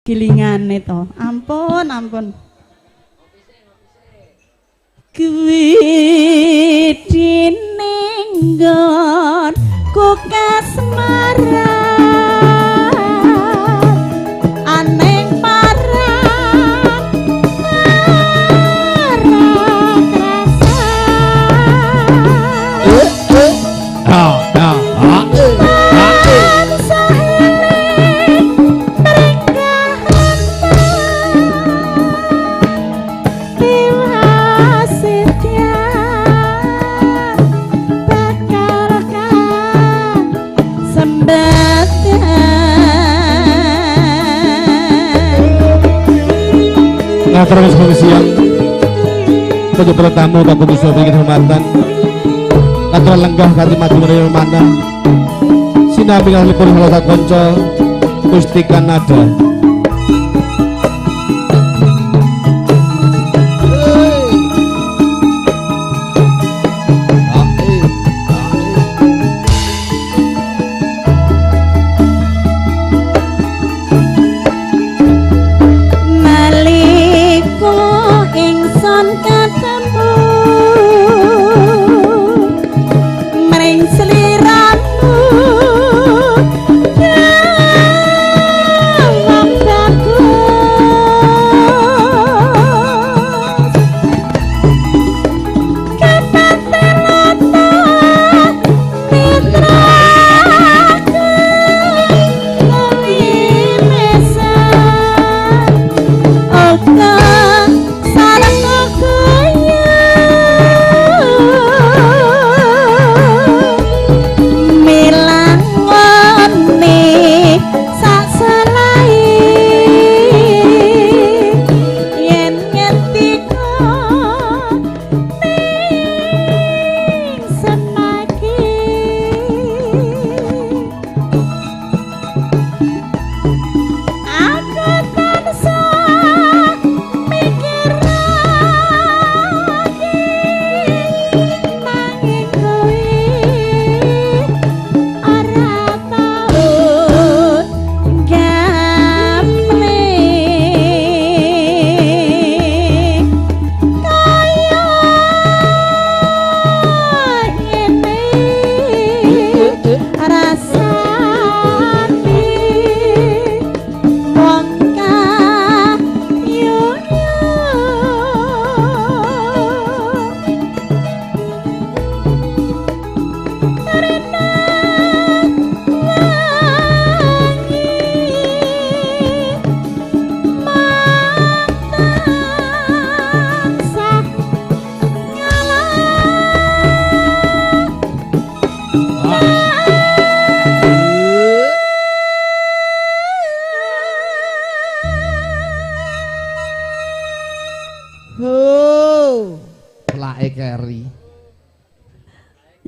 Gilingane to. Ampun, ampun. Kuwi dinenggon ku kasmaran aneng paran ora krasa. Terus siang pojok tamu kakung bisa bikin hormatan katur lenggah kanthi maju menawi manah sinambi ngalipun halata kanca Mustika Nada.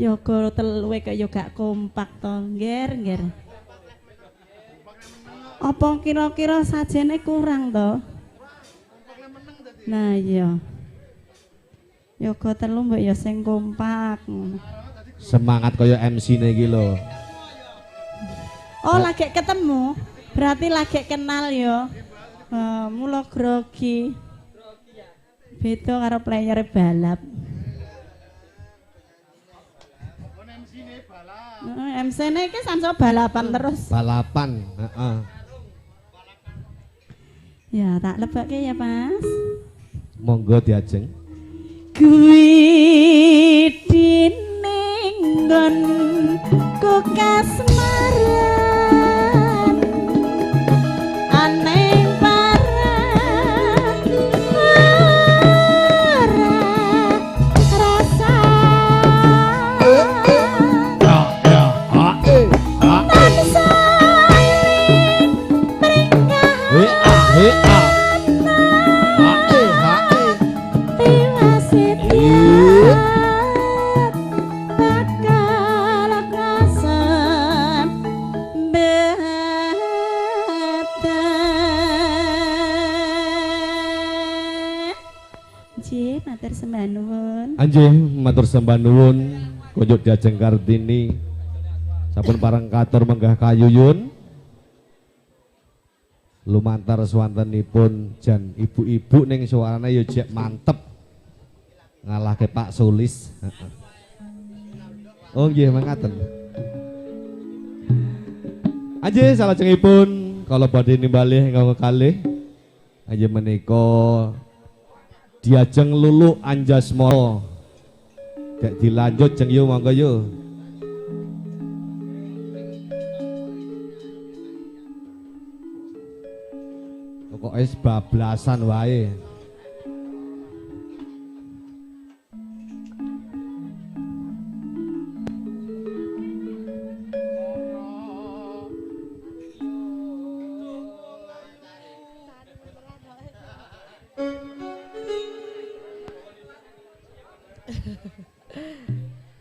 Yoga teluwe kaya gak kompak to, ngger ngger. Apa kira-kira sajene kurang to? Nah iya. Yoga telu mbok ya sing kompak. Semangat kaya MC-ne iki lho. Oh, lagi ketemu. Berarti lagi kenal ya. Mula grogi. Beda karo player balap. MC-ne iki samso balapan terus. Balapan, heeh. Ya, tak lebake ya, Mas. Monggo diajeng. Kuwi dinenggon ku kasmaran aneng paran ora rasa. Anjih, matur sembah nuwun kunjuk Diajeng Kartini sampun pareng katur menggah kayuyun. Lumantar swantenipun jan ibu-ibu ning suarane ya jek mantep. Ngalahke Pak Sulis. Oh nggih mangaten. Anjih salajengipun kala badhe nimbalih ingkang kekalih anjih menika diajeng Lulu Anjasmara. Dek dilanjut jeng yo monggo yo. Pokoke bablasan wae.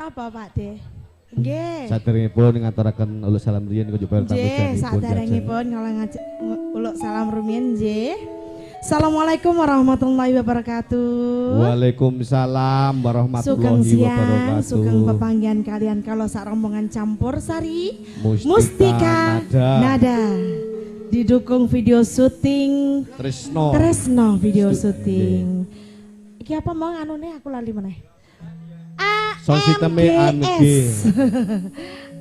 Apa Pak De? Nggih. Saderengipun ngaturaken uluk salam riyin kunjuk tamu janipun. Saderengipun uluk salam rumiyin nggih. Assalamualaikum warahmatullahi wabarakatuh. Waalaikumsalam warahmatullahi wabarakatuh. Sugeng pepanggihan kalian kalau sak rombongan campur sari Mustika Nada. Didukung video syuting Tresno. Tresno video syuting. Iki apa mau anune aku lali meneh. Sound system AMG.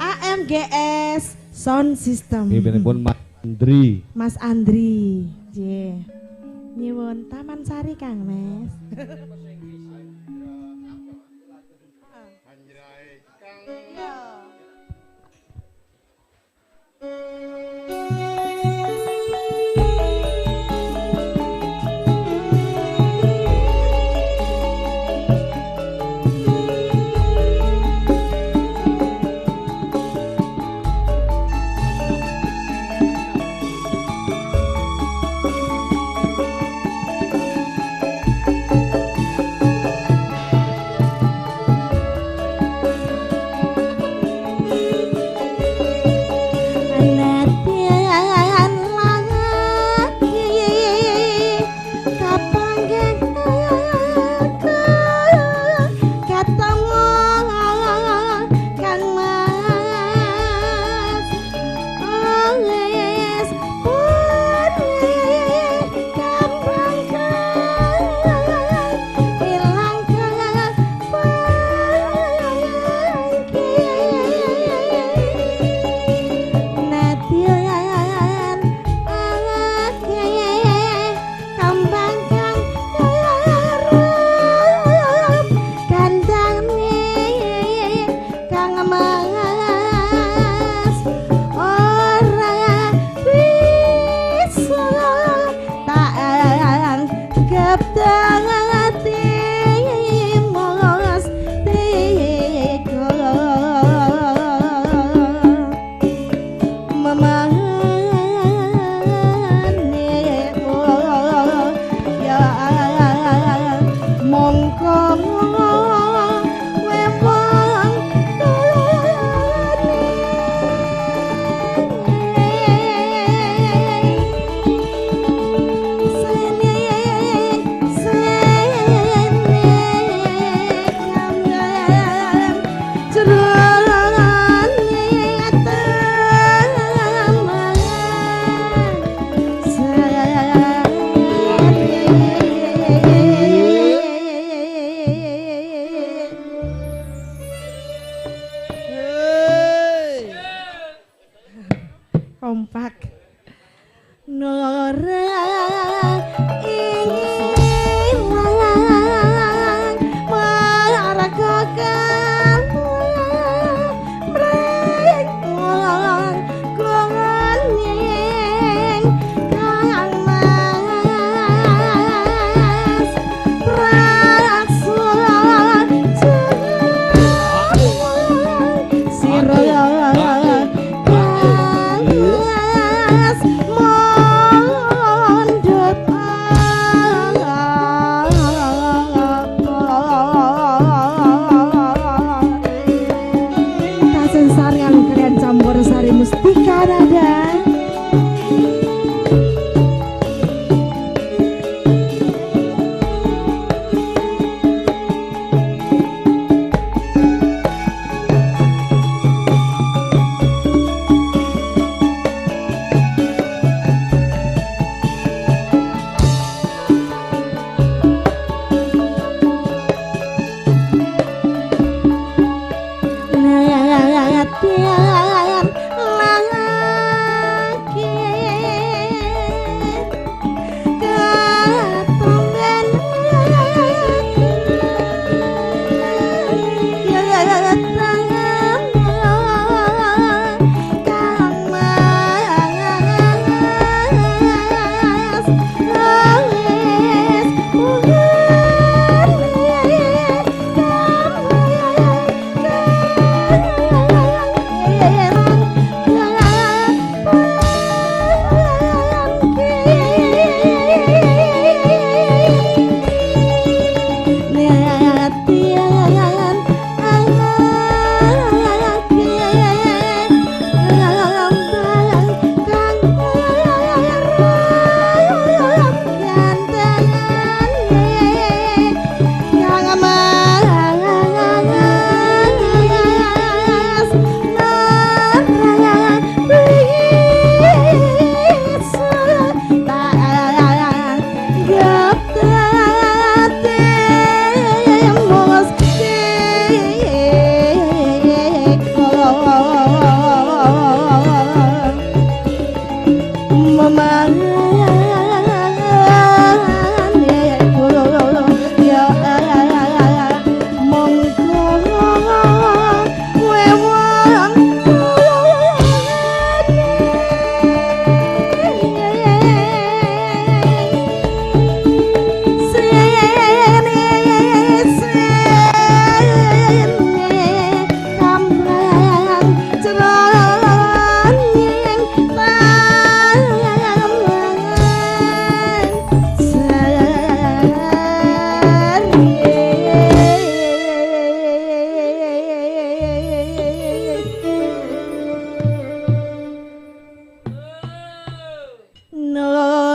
AMGS Sound System. Pun Mas Andri. Mas Andri. Nggih. Nyuwun Taman Sari Kang Mas.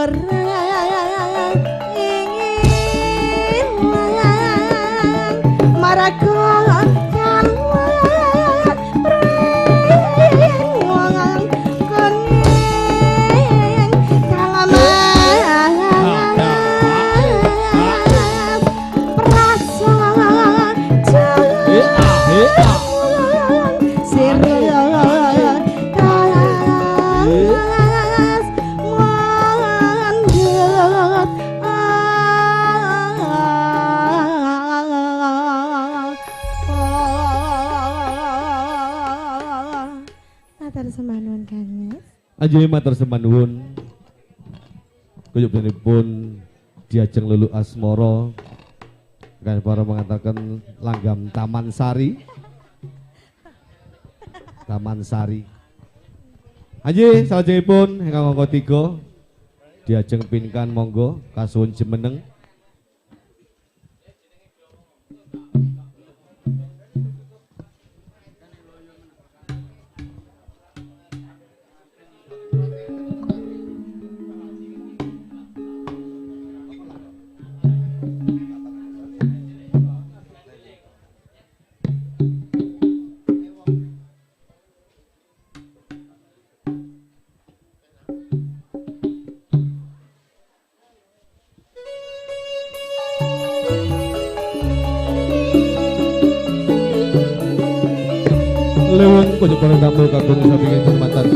ora ilang maraga Anjing matur sembah nuwun. Kuyupanipun diajeng lulu asmara kan para mengantarkan langgam Taman Sari. Taman Sari. Anjing salajengipun ingkang angka 3 diajeng pinkan monggo kasuwun jumeneng. Lewung pojok para tamu kakung samping hormatan.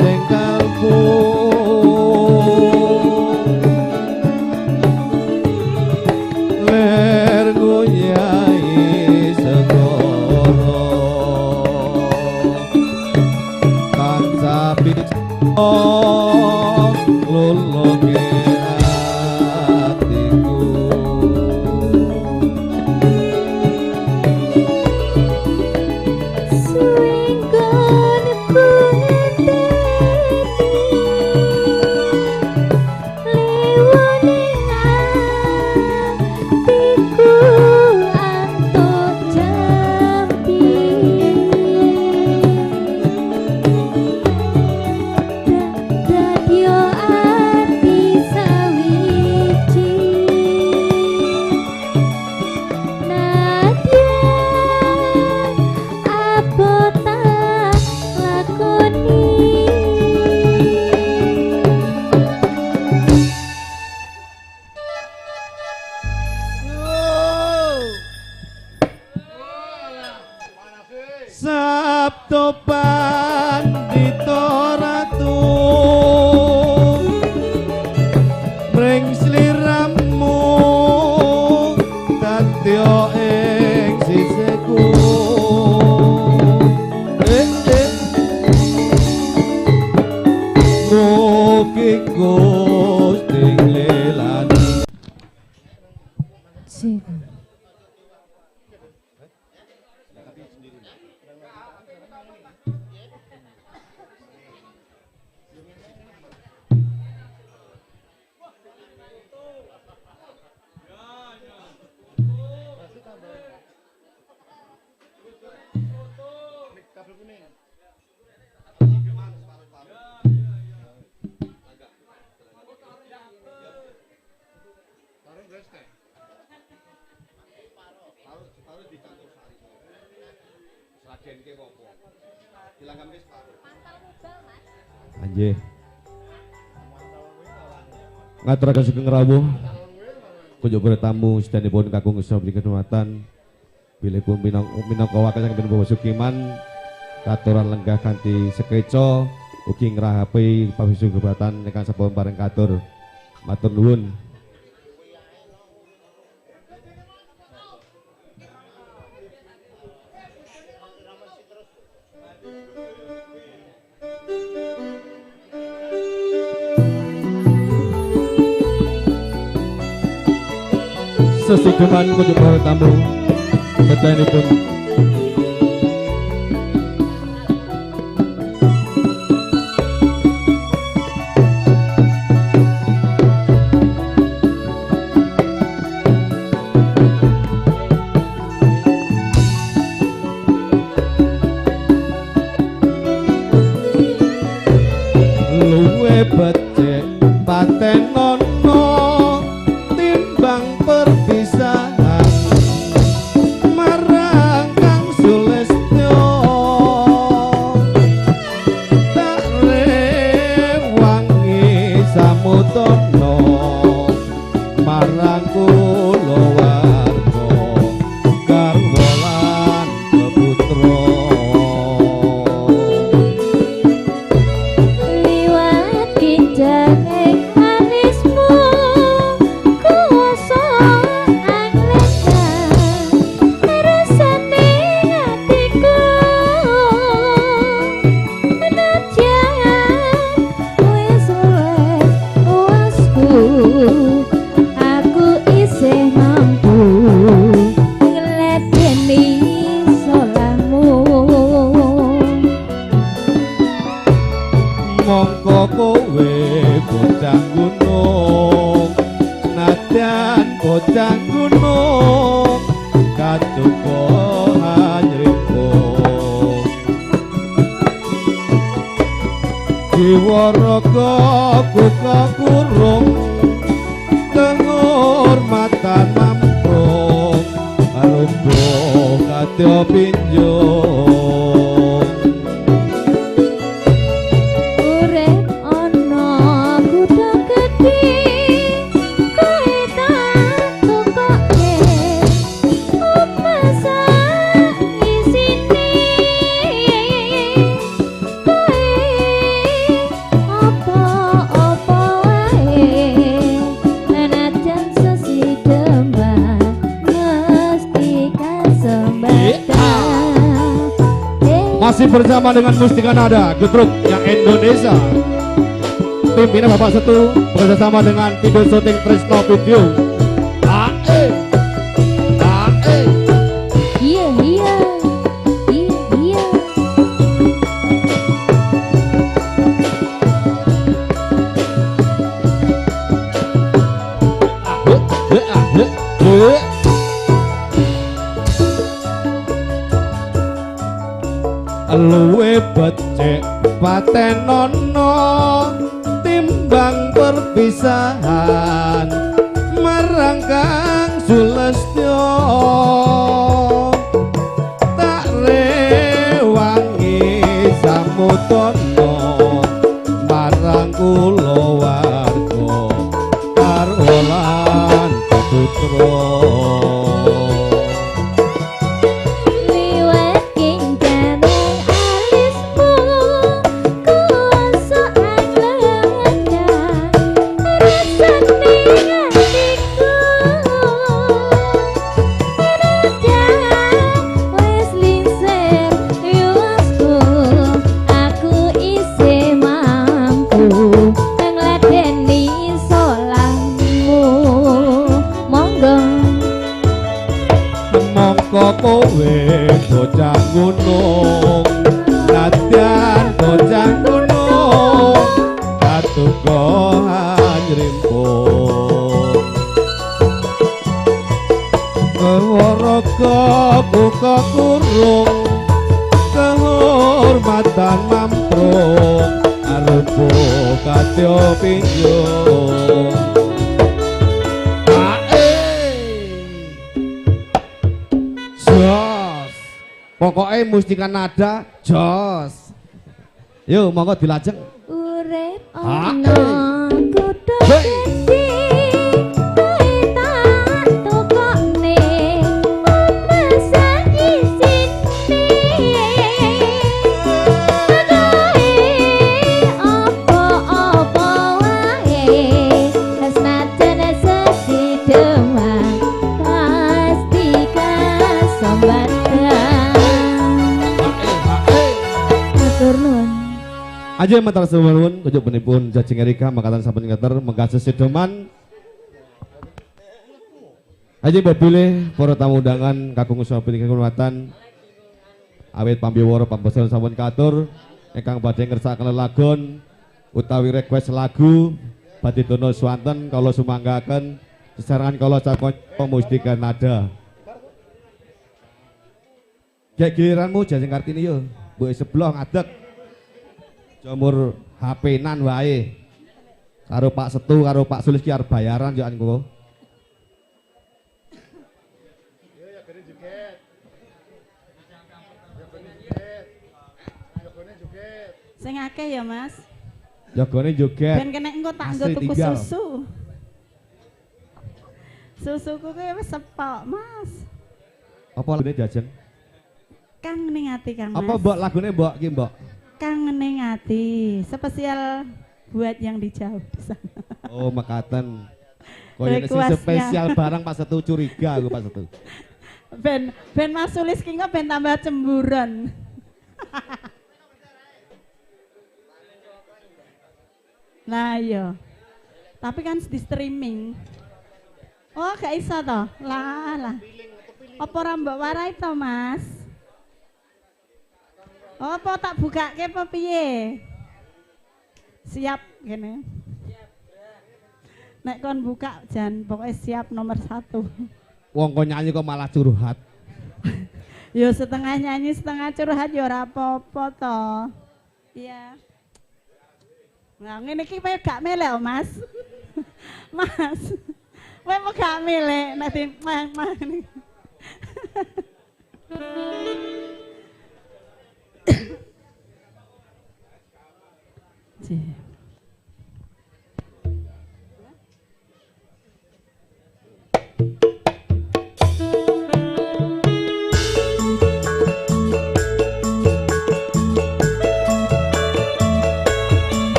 sing kalbu ler nguyai segara tansah bisa luluke atiku. Suwenggonku ngenteni liwone atiku antuk jampi dadyo ati sawiji nadyan apa tak lakoni. Sabdo Pandita Ratu mring sliramu dadya ing sisihku. Mugi Gusti nglelani. Sing Anjih. Ngaturaken sugeng rawuh kunjuk para tamu sedanipun kakung kersa mriki kehormatan bilih pun minangka wakil saking Bapak Sukiman katuran lenggah kanthi sekeca ugi ngrahapi pawisu gebatan ingkang sampun pareng katur. Matur nuwun. Sesigeman kunjuk para tamu sedanipun luwe becik patenono timbang perpisahan marang Kang Sulistyo tak rewangi samutana marang kulawarga garwa lan peputra. Liwat kinjane manismu kuwasa anglekan rasane atiku nadyan wis luwes uwasku aku isih mampu ngladeni salahmu. Mongko kowe bocah gunung nadyan bocah gunung kacoba anyriku jiwa raga buka kurung kehormatan mamprung arupa kadya pinjung. Urip ana kutha gedhe kowe tak tukoke omah sak isine kowe Masih bersama dengan Mustika Nada, Getruknya Indonesia. Pimpinan Bapak Setu bekerjasama dengan video syuting Trisno Video. AE AE. Iya iya iya iya. Luwe becik patenono timbang perpisahan marang Kang Sulestyo, tak rewangi samudana marang kulawarga karo lan putra. Kowe bocah gunung, nadyan bocah gunung, katuko anyrimpung. Kewaraga buka kurung, kehormatan mamprung, arupa kadya pinjung. Pokoknya Mustika Nada jos. Yo monggo dilajeng. Urip ana kutha gedhe, kowe tak tukokne omah sak isine. Kowe apa-apa wae, senajan sesideman pasti kasambatan. Aja matur suwun kujupipun Jajeng Erika makaten sampun ngeter mengkases sedoman. Aja bilih para tamu undangan kakung usaha kehormatan awit pambiwara pambosan sampun katur ingkang badhe ngersakaken lelagon utawi request lagu badhe dono swanten kala sumanggaken sesarengan kala cakanca Mustika Nada. Gek giliranmu Jajeng Kartini yo, mbok sebelah ngadeg. Jamur HP-nan wae. Karo Pak Setu karo Pak Sulis ki arep bayaran yo engko. Yo ya gene joget. Yo gene joget. Yo gene joget. Sing akeh ya, Mas. Jogone joget. Ben kena engko tak nggo tuku susu. Susuku ki wis sepok, Mas. Apa lagune Jajeng? Kang ning ati Kang Mas. Apa mbok lagune mbok ki mbok? Kangen ning ati, spesial buat yang di jauh di sana. Oh, mekaten. Koyo sing spesial barang Pak Setu curiga aku Pak Setu. Ben ben Mas Sulis ki engko ben tambah cemburuan. Nah iya. Tapi kan di streaming. Oh, gak iso toh? Lah lah. Apa ora mbok warai to, Mas? Apa tak bukake apa piye? Siap gini. Nek kon buka jan pokoknya siap nomor 1. Wong kon nyanyi kok malah curhat. Yo setengah nyanyi setengah curhat yo ora apa-apa to. Iya. Nah ngene iki kowe gak melek, Mas. Mas. Kowe mau gak melek nek di mah ini.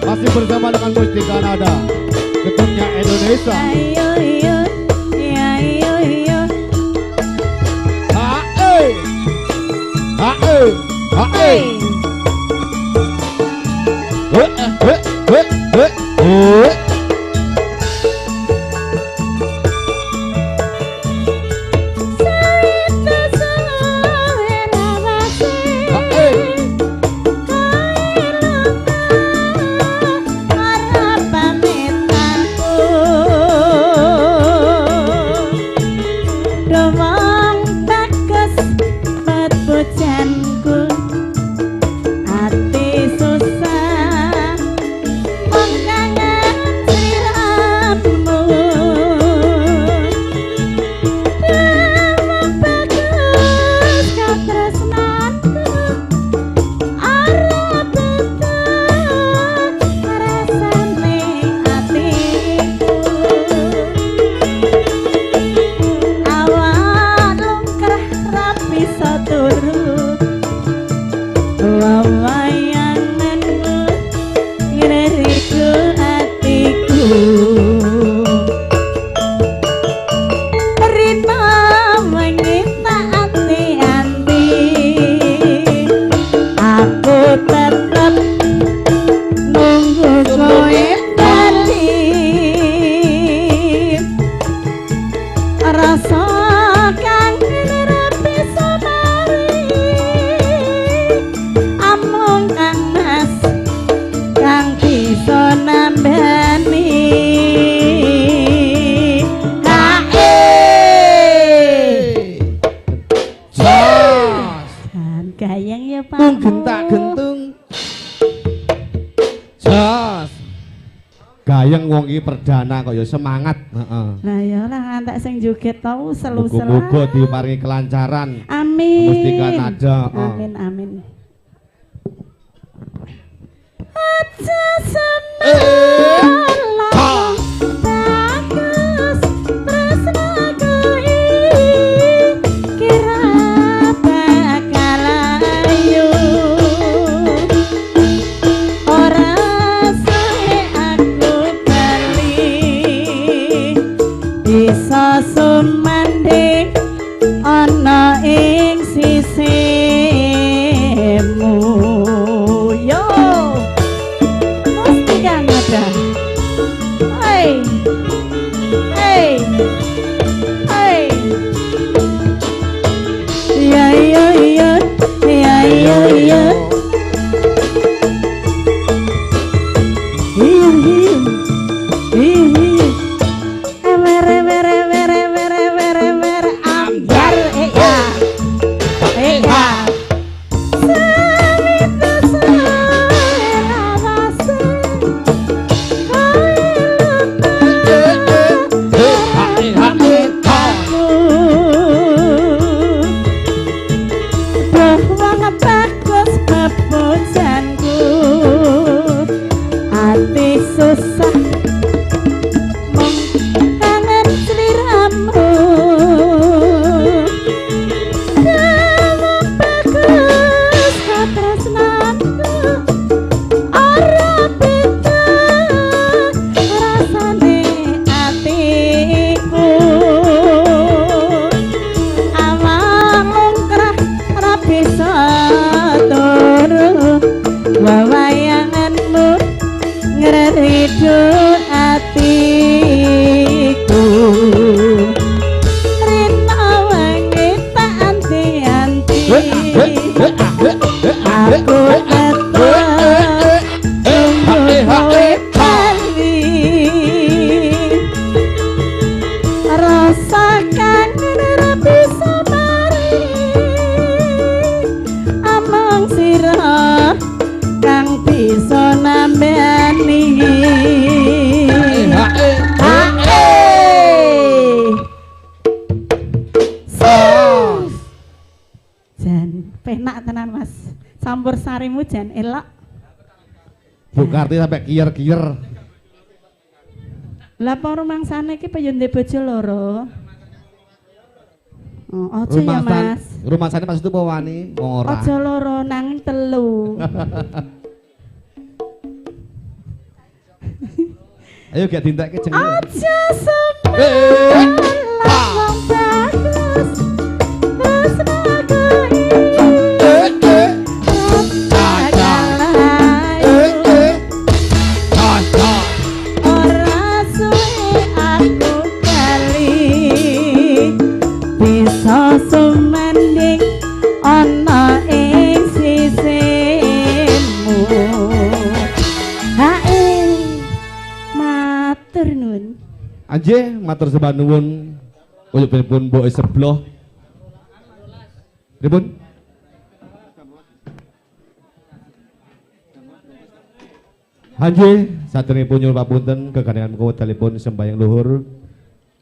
Masih bersama dengan Mustika Nada, Getruknya Indonesia. Ayo, ayo, ayo, ayo. Ha eh. Ha eh. He he he he. He. Perdana kok ya semangat, heeh. Lah ya lah ngantek sing joget tau selu-selu. Muga-muga diparingi kelancaran. Amin. Mustika nada. Amin amin. Aja seneng bagus tresnaku iki ra bakal ayu. Ora suwe aku bali bisa sumandhing ana ing sisimu. Yo Mustika Nada. Hey hey hey. Ya ya ya ya ya ya. Iya iya iya. Were were were were were were ambyar eh ya eh ya. Susah mung kangen sliramu. Kamu bagus katresnanku ora beda rasane atiku. Awak lungkrah ora bisa turu wawayanganmu ngreridu atiku. Rina wengi tak anti-anti aku tetep nunggu kowe bali. Rasa kangen ora bisa mari among sira kang bisa nambani. Jan penak tenan Mas. Campur sarimu jan elok. Bu Karti sampai kiyer-kiyer. Lah apa rumangsane iki pengen ndek bojo loro? Oh, aja ya Mas. Rumangsane pas itu apa wani? Wong ora. Aja loro nanging telu. Ayo gak dintekke jenenge. Aja semangat wong bagus tresnaku iki Anjih matur sembah nuwun uyupipun mboke sebloh. Pripun? Anjih saderengipun nyuwun papunten kegandengan wekdalipun sembahyang luhur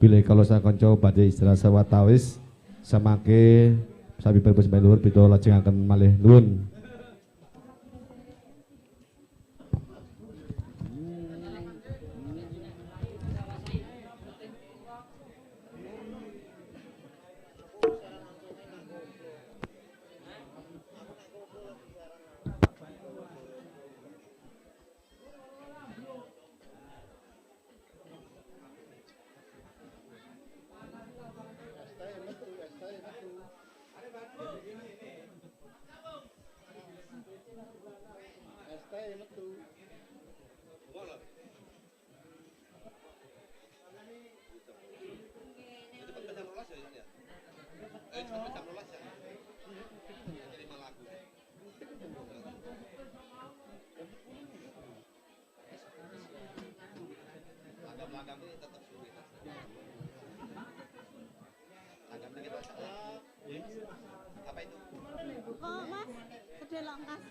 bilih kala sakanca badhe istirahat sawetawis samangke sabibaripun sembahyang luhur pita lajengaken malih nuwun. Kok Mas, sedelok Mas.